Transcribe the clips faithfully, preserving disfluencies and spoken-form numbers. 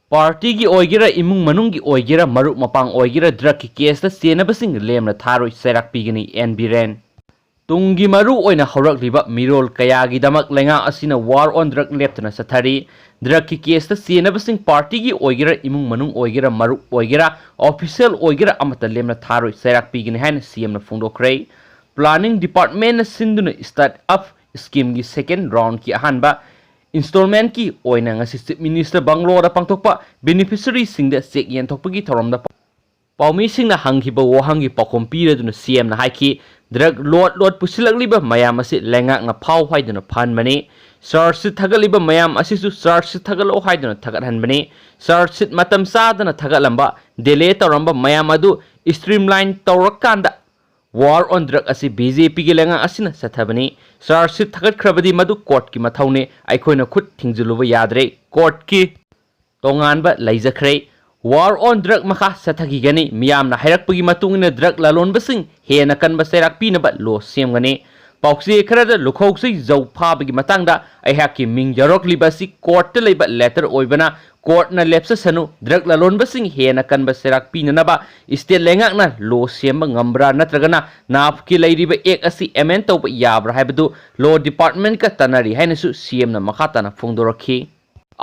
ꯄꯥꯔꯇꯤꯒꯤ ꯑꯣꯏꯒꯦꯔꯥ, ꯏꯃꯨꯡ ꯃꯅꯨꯡꯒꯤ ꯑꯣꯏꯒꯦꯔꯥ, ꯃꯔꯨꯞ ꯃꯄꯥꯡ ꯑꯣꯏꯒꯦꯔꯥ, ꯗ꯭ꯔꯒꯀꯤ ꯀꯦꯁꯇ ꯆꯦꯟꯅꯕꯁꯤꯡ ꯂꯦꯝꯅ ꯊꯥꯔꯣꯏ, ꯆꯩꯔꯥꯛ ꯄꯤꯒꯅꯤ ꯑꯦꯟ ꯕꯤꯔꯦꯟ꯫ ꯇꯨꯡꯒꯤ ꯃꯔꯨ ꯑꯣꯏꯅ ꯍꯧꯔꯛꯂꯤꯕ ꯃꯤꯔꯣꯜ ꯀꯌꯥꯒꯤꯗꯃꯛ ꯂꯩꯉꯥꯛ ꯑꯁꯤꯅ war on drug ꯂꯦꯞꯇꯅ ꯆꯠꯊꯔꯤ꯫ ꯗ꯭ꯔꯒꯀꯤ ꯀꯦꯁꯇ ꯆꯦꯟꯅꯕꯁꯤꯡ ꯄꯥꯔꯇꯤꯒꯤ ꯑꯣꯏꯒꯦꯔꯥ, ꯏꯃꯨꯡ ꯃꯅꯨꯡ ꯑꯣꯏꯒꯦꯔꯥ, ꯃꯔꯨꯞ ꯑꯣꯏꯒꯦꯔꯥ, ꯑꯣꯐꯤꯁꯤꯌꯦꯜ ꯑꯣꯏꯒꯦꯔꯥ, ꯑꯃꯠꯇ ꯂꯦꯝꯅ ꯊꯥꯔꯣꯏ, ꯆꯩꯔꯥꯛ ꯄꯤꯒꯅꯤ ꯍꯥꯏꯅ ꯁꯤ ꯑꯦꯝꯅ ꯐꯣꯡꯗꯣꯛꯈ꯭ꯔꯦ꯫ ꯄ꯭ꯂꯥꯅꯤꯡ ꯗꯤꯄꯥꯔꯠꯃꯦꯟꯅ ꯁꯤꯟꯗꯨꯅ ꯁ꯭ꯇꯥꯔꯠ ꯑꯞ ꯁ꯭ꯀꯤꯝꯒꯤ ꯁꯦꯀꯦꯟ ꯔꯥꯎꯟꯗꯀꯤ ꯑꯍꯥꯟꯕ ꯏꯟꯁꯇꯣꯜꯃꯦꯟꯠꯀꯤ ꯑꯣꯏꯅ ꯉꯁꯤ ꯆꯤꯐ ꯃꯤꯅꯤꯁꯇꯔ ꯕꯪꯒ꯭ꯂꯣꯗ ꯄꯥꯡꯊꯣꯛꯄ ꯕꯦꯅꯤꯐꯤꯁꯔꯤꯁꯤꯡꯗ ꯆꯦꯛ ꯌꯦꯟꯊꯣꯛꯄꯒꯤ ꯊꯧꯔꯝꯗ ꯄꯥꯎꯃꯤꯁꯤꯡꯅ ꯍꯪꯈꯤꯕ ꯋꯥꯍꯪꯒꯤ ꯄꯥꯎꯈꯨꯝ ꯄꯤꯔꯗꯨꯅ ꯁꯤ ꯑꯦꯝꯅ ꯍꯥꯏꯈꯤ, ꯗ꯭ꯔꯒ ꯂꯣꯠ ꯂꯣꯠ ꯄꯨꯁꯤꯜꯂꯛꯂꯤꯕ ꯃꯌꯥꯝ ꯑꯁꯤ ꯂꯩꯉꯥꯛꯅ ꯐꯥꯎ ꯍꯥꯏꯗꯨꯅ ꯐꯍꯟꯕꯅꯤ꯫ ꯆꯥꯔꯖ ꯁꯤꯠ ꯊꯥꯒꯠꯂꯤꯕ ꯃꯌꯥꯝ ꯑꯁꯤꯁꯨ ꯆꯥꯔꯖ ꯁꯤꯠ ꯊꯥꯒꯠꯂꯛꯑꯣ ꯍꯥꯏꯗꯨꯅ ꯊꯥꯒꯠꯍꯟꯕꯅꯤ꯫ ꯆꯥꯔꯖ ꯁꯤꯠ ꯃꯇꯝ ꯆꯥꯗꯅ ꯊꯥꯒꯠꯂꯝꯕ, ꯗꯤꯂꯦ ꯇꯧꯔꯝꯕ ꯃꯌꯥꯝ ꯑꯗꯨ ꯁ꯭ꯇꯔꯤꯝꯂꯥꯏꯟ ꯇꯧꯔꯀꯥꯟꯗ war on drug ꯑꯁꯤ ꯕꯤ ꯖꯦ ꯄꯤꯒꯤ ꯂꯩꯉꯥꯛ ꯑꯁꯤꯅ ꯆꯠꯊꯕꯅꯤ꯫ ꯆꯥꯔꯖ ꯁꯤꯠ ꯊꯥꯒꯠꯈ꯭ꯔꯕꯗꯤ ꯃꯗꯨ ꯀꯣꯔꯠꯀꯤ ꯃꯊꯧꯅꯤ꯫ ꯑꯩꯈꯣꯏꯅ ꯈꯨꯠ ꯊꯤꯡꯖꯤꯜꯂꯨꯕ ꯌꯥꯗ꯭ꯔꯦ꯫ ꯀꯣꯔꯠꯀꯤ ꯇꯣꯉꯥꯟꯕ ꯂꯩꯖꯈ꯭ꯔꯦ꯫ War on drug ꯃꯈꯥ ꯆꯠꯊꯈꯤꯒꯅꯤ꯫ ꯃꯤꯌꯥꯝꯅ ꯍꯥꯏꯔꯛꯄꯒꯤ ꯃꯇꯨꯡ ꯏꯟꯅ ꯗ꯭ꯔꯒ ꯂꯂꯣꯟꯕꯁꯤꯡ ꯍꯦꯟꯅ ꯀꯟꯕ ꯆꯩꯔꯥꯛ ꯄꯤꯅꯕ ꯂꯣ ꯁꯦꯝꯒꯅꯤ꯫ ꯄꯥꯎꯆꯦ ꯈꯔꯗ ꯂꯨꯈꯧꯁꯩ ꯖꯧ ꯐꯥꯕꯒꯤ ꯃꯇꯥꯡꯗ ꯑꯩꯍꯥꯛꯀꯤ ꯃꯤꯡ ꯌꯥꯎꯔꯛꯂꯤꯕ ꯑꯁꯤ ꯀꯣꯔꯠꯇ ꯂꯩꯕ ꯂꯦꯇꯔ ꯑꯣꯏꯕꯅ ꯀꯣꯔꯠꯅ ꯂꯦꯞꯆꯁꯅꯨ꯫ ꯗ꯭ꯔꯒ ꯂꯂꯣꯟꯕꯁꯤꯡ ꯍꯦꯟꯅ ꯀꯟꯕ ꯆꯩꯔꯥꯛ ꯄꯤꯅꯅꯕ ꯁ꯭ꯇꯦꯠ ꯂꯩꯉꯥꯛꯅ ꯂꯣ ꯁꯦꯝꯕ ꯉꯝꯕ꯭ꯔꯥ ꯅꯠꯇ꯭ꯔꯒꯅ ꯅꯥꯞꯀꯤ ꯂꯩꯔꯤꯕ ꯑꯦꯛ ꯑꯁꯤ ꯑꯦꯃꯦꯟ ꯇꯧꯕ ꯌꯥꯕ꯭ꯔꯥ ꯍꯥꯏꯕꯗꯨ ꯂꯣ ꯗꯤꯄꯥꯔꯠꯃꯦꯟꯠꯀ ꯇꯥꯟꯅꯔꯤ ꯍꯥꯏꯅꯁꯨ ꯁꯤ ꯑꯦꯝꯅ ꯃꯈꯥ ꯇꯥꯅ ꯐꯣꯡꯗꯣꯔꯛꯈꯤ꯫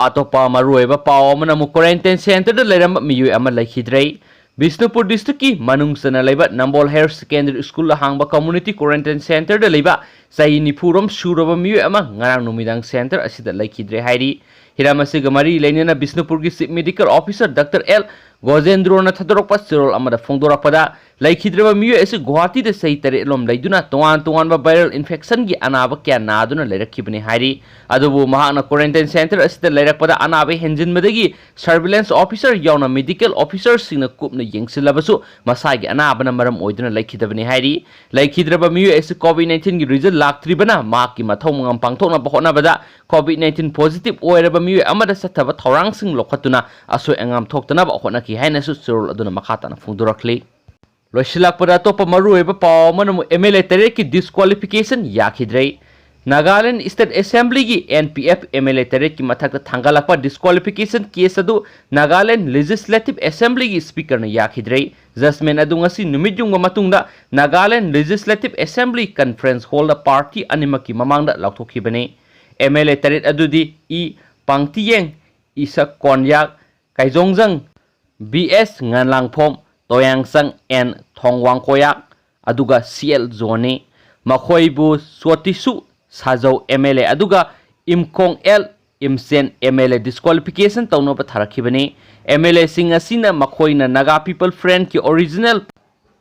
ꯑꯇꯣꯞꯄ ꯃꯔꯨꯑꯣꯏꯕ ꯄꯥꯎ ꯑꯃꯅ ꯑꯃꯨꯛ ꯀ꯭ꯋꯥꯔꯦꯟꯇꯥꯏꯟ ꯁꯦꯟꯇꯔꯗ ꯂꯩꯔꯝꯕ ꯃꯤꯑꯣꯏ ꯑꯃ ꯂꯩꯈꯤꯗ꯭ꯔꯦ꯫ ꯕꯤꯁꯅꯨꯄꯨꯔ ꯗꯤꯁꯇ꯭ꯔꯤꯛꯀꯤ ꯃꯅꯨꯡ ꯆꯟꯅ ꯂꯩꯕ ꯅꯝꯕꯣꯜ ꯍꯥꯌꯔ ꯁꯦꯀꯦꯟꯗꯔꯤ ꯁ꯭ꯀꯨꯜꯗ ꯍꯥꯡꯕ ꯀꯝꯃ꯭ꯌꯨꯅꯤꯇꯤ ꯀ꯭ꯋꯥꯔꯦꯟꯇꯥꯏꯟ ꯁꯦꯟꯇꯔꯗ ꯂꯩꯕ ꯆꯍꯤ ꯅꯤꯐꯨꯔꯣꯝ ꯁꯨꯔꯕ ꯃꯤꯑꯣꯏ ꯑꯃ ꯉꯔꯥꯡ ꯅꯨꯃꯤꯗꯥꯡ ꯁꯦꯟꯇꯔ ꯑꯁꯤꯗ ꯂꯩꯈꯤꯗ꯭ꯔꯦ ꯍꯥꯏꯔꯤ꯫ ꯍꯤꯔꯝ ꯑꯁꯤꯒ ꯃꯔꯤ ꯂꯩꯅꯅ ꯕꯤꯁꯅꯨꯄꯨꯔꯒꯤ chief medical officer doctor L ꯒꯣꯖꯦꯟꯗ꯭ꯔꯣꯅ ꯊꯥꯗꯣꯔꯛꯄ ꯆꯦꯔꯣꯜ ꯑꯃꯗ ꯐꯣꯡꯗꯣꯔꯛꯄꯗ, ꯂꯩꯈꯤꯗ꯭ꯔꯕ ꯃꯤꯑꯣꯏ ꯑꯁꯤ ꯒꯨꯋꯥꯍꯥꯇꯤꯗ ꯆꯍꯤ ꯇꯔꯦꯠ ꯂꯣꯝ ꯂꯩꯗꯨꯅ ꯇꯣꯉꯥꯟ ꯇꯣꯉꯥꯟꯕ ꯚꯥꯏꯔꯦꯜ ꯏꯟꯐꯦꯛꯁꯟꯒꯤ ꯑꯅꯥꯕ ꯀꯌꯥ ꯅꯥꯗꯨꯅ ꯂꯩꯔꯛꯈꯤꯕꯅꯤ ꯍꯥꯏꯔꯤ꯫ ꯑꯗꯨꯕꯨ ꯃꯍꯥꯛꯅ ꯀ꯭ꯋꯥꯔꯦꯟꯇꯥꯏꯟ ꯁꯦꯟꯇꯔ ꯑꯁꯤꯗ ꯂꯩꯔꯛꯄꯗ ꯑꯅꯥꯕ ꯍꯦꯟꯖꯤꯟꯕꯗꯒꯤ ꯁꯔꯚꯤꯂꯦꯟꯁ ꯑꯣꯐꯤꯁꯔ ꯌꯥꯎꯅ ꯃꯦꯗꯤꯀꯦꯜ ꯑꯣꯐꯤꯁꯔꯁꯤꯡꯅ ꯀꯨꯞꯅ ꯌꯦꯡꯁꯤꯜꯂꯕꯁꯨ ꯃꯁꯥꯒꯤ ꯑꯅꯥꯕꯅ ꯃꯔꯝ ꯑꯣꯏꯗꯨꯅ ꯂꯩꯈꯤꯗꯕꯅꯤ ꯍꯥꯏꯔꯤ꯫ ꯂꯩꯈꯤꯗ꯭ꯔꯕ ꯃꯤꯑꯣꯏ ꯑꯁꯤ ꯀꯣꯚꯤꯗ ꯅꯥꯏꯟꯇꯤꯟꯒꯤ ꯔꯤꯖꯜ ꯂꯥꯛꯇ꯭ꯔꯤꯕꯅ ꯃꯍꯥꯛꯀꯤ ꯃꯊꯧ ꯃꯉꯝ ꯄꯥꯡꯊꯣꯛꯅꯕ ꯍꯣꯠꯅꯕꯗ ꯀꯣꯚꯤꯗ ꯅꯥꯏꯟꯇꯤꯟ ꯄꯣꯖꯤꯇꯤꯚ ꯑꯣꯏꯔꯕ ꯃꯤꯑꯣꯏ ꯑꯃꯗ ꯆꯠꯊꯕ ꯊꯧꯔꯥꯡꯁꯤꯡ ꯂꯧꯈꯠꯇꯨꯅ ꯑꯁꯣꯏ ꯑꯉꯥꯝ ꯊꯣꯛꯇꯅꯕ ꯍꯣꯠꯅꯈꯤ ꯍꯥꯏꯅꯁꯨ ꯆꯦꯔꯣꯜ ꯑꯗꯨꯅ ꯃꯈꯥ ꯇꯥꯅ ꯐꯣꯡꯗꯣꯔꯛꯂꯤ꯫ ꯂꯣꯏꯁꯤꯜꯂꯛꯄꯗ ꯑꯇꯣꯞꯄ ꯃꯔꯨꯑꯣꯏꯕ ꯄꯥꯎ ꯑꯃꯅ ꯑꯃꯨꯛ ꯑꯦꯝ ꯑꯦꯜ ꯑꯦ ꯇꯔꯦꯠꯀꯤ ꯗꯤꯁꯀ꯭ꯋꯥꯂꯤꯐꯤꯀꯦꯁꯟ ꯌꯥꯈꯤꯗ꯭ꯔꯦ꯫ ꯅꯥꯒꯥꯂꯦꯟ ꯁ꯭ꯇꯦꯠ ꯑꯦꯁꯦꯝꯕ꯭ꯂꯤꯒꯤ N P F M L A ꯇꯔꯦꯠꯀꯤ ꯃꯊꯛꯇ ꯊꯥꯡꯒꯠꯂꯛꯄ ꯗꯤꯁꯀ꯭ꯋꯥꯂꯤꯐꯤꯀꯦꯁꯟ ꯀꯦꯁ ꯑꯗꯨ ꯅꯥꯒꯥꯂꯦꯟ ꯂꯦꯖꯤꯁꯂꯦꯇꯤꯚ ꯑꯦꯁꯦꯝꯕ꯭ꯂꯤꯒꯤ ꯁ꯭ꯄꯤꯀꯔꯅ ꯌꯥꯈꯤꯗ꯭ꯔꯦ꯫ ꯖꯖꯃꯦꯟ ꯑꯗꯨ ꯉꯁꯤ ꯅꯨꯃꯤꯠ ꯌꯨꯡꯕ ꯃꯇꯨꯡꯗ ꯅꯥꯒꯥꯂꯦꯟ ꯂꯦꯖꯤꯁꯂꯦꯇꯤꯚ ꯑꯦꯁꯦꯝꯕ꯭ꯂꯤ ꯀꯟꯐꯔꯦꯟꯁ ꯍꯣꯜꯗ ꯄꯥꯔꯇꯤ ꯑꯅꯤꯃꯛꯀꯤ ꯃꯃꯥꯡꯗ ꯂꯥꯎꯊꯣꯛꯈꯤꯕꯅꯤ꯫ ꯑꯦꯝ ꯑꯦꯜ ꯑꯦ ꯇꯔꯦꯠ ꯑꯗꯨꯗꯤ E ꯄꯥꯡꯇꯤꯌꯦꯡ, ꯏꯁꯛ Konyak, ꯀꯥꯏꯖꯣꯡꯖꯪ, B S ꯉꯟꯂꯥꯡꯐꯣꯝ, ꯇꯣꯌꯥꯡꯁꯪ and ꯊꯣꯡꯋꯥꯡ ꯀꯣꯌꯥꯛ, ꯑꯗꯨꯒ ꯁꯤ ꯑꯦꯜ ꯖꯣꯟꯅꯤ꯫ ꯃꯈꯣꯏꯕꯨ ꯆꯣꯇꯤꯁꯨ ꯁꯥꯖꯧ ꯑꯦꯝ ꯑꯦꯜ ꯑꯦ ꯑꯗꯨꯒ Imkong L Imchen M L A disqualification ꯇꯧꯅꯕ ꯊꯥꯔꯛꯈꯤꯕꯅꯤ꯫ ꯑꯦꯝ ꯑꯦꯜ ꯑꯦꯁꯤꯡ ꯑꯁꯤꯅ ꯃꯈꯣꯏꯅ ꯅꯥꯒꯥ ꯄꯤꯄꯜ ꯐ꯭ꯔꯟꯠꯀꯤ ꯑꯣꯔꯤꯖꯤꯅꯦꯜ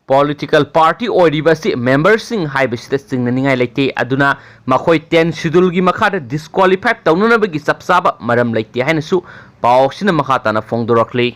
ꯄꯣꯂꯤꯇꯤꯀꯦꯜ ꯄꯥꯔꯇꯤ ꯑꯣꯏꯔꯤꯕ ꯑꯁꯤ ꯃꯦꯝꯕꯔꯁꯤꯡ ꯍꯥꯏꯕꯁꯤꯗ ꯆꯤꯡꯅꯅꯤꯡꯉꯥꯏ ꯂꯩꯇꯦ꯫ ꯑꯗꯨꯅ ꯃꯈꯣꯏ ꯇꯦꯟ ꯁꯦꯗꯨꯜꯒꯤ ꯃꯈꯥꯗ ꯗꯤꯁꯀ꯭ꯋꯥꯂꯤꯐꯥꯏ ꯇꯧꯅꯅꯕꯒꯤ ꯆꯞ ꯆꯥꯕ ꯃꯔꯝ ꯂꯩꯇꯦ ꯍꯥꯏꯅꯁꯨ ꯄꯥꯎ ꯑꯁꯤꯅ ꯃꯈꯥ ꯇꯥꯅ ꯐꯣꯡꯗꯣꯔꯛꯂꯤ꯫